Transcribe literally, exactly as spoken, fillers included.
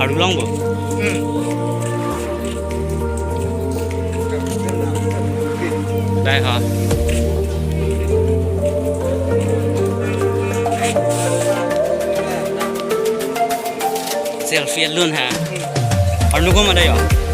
Arulong bo. Dai ha. Selfie alun ha. Arnu ko ma dai yo.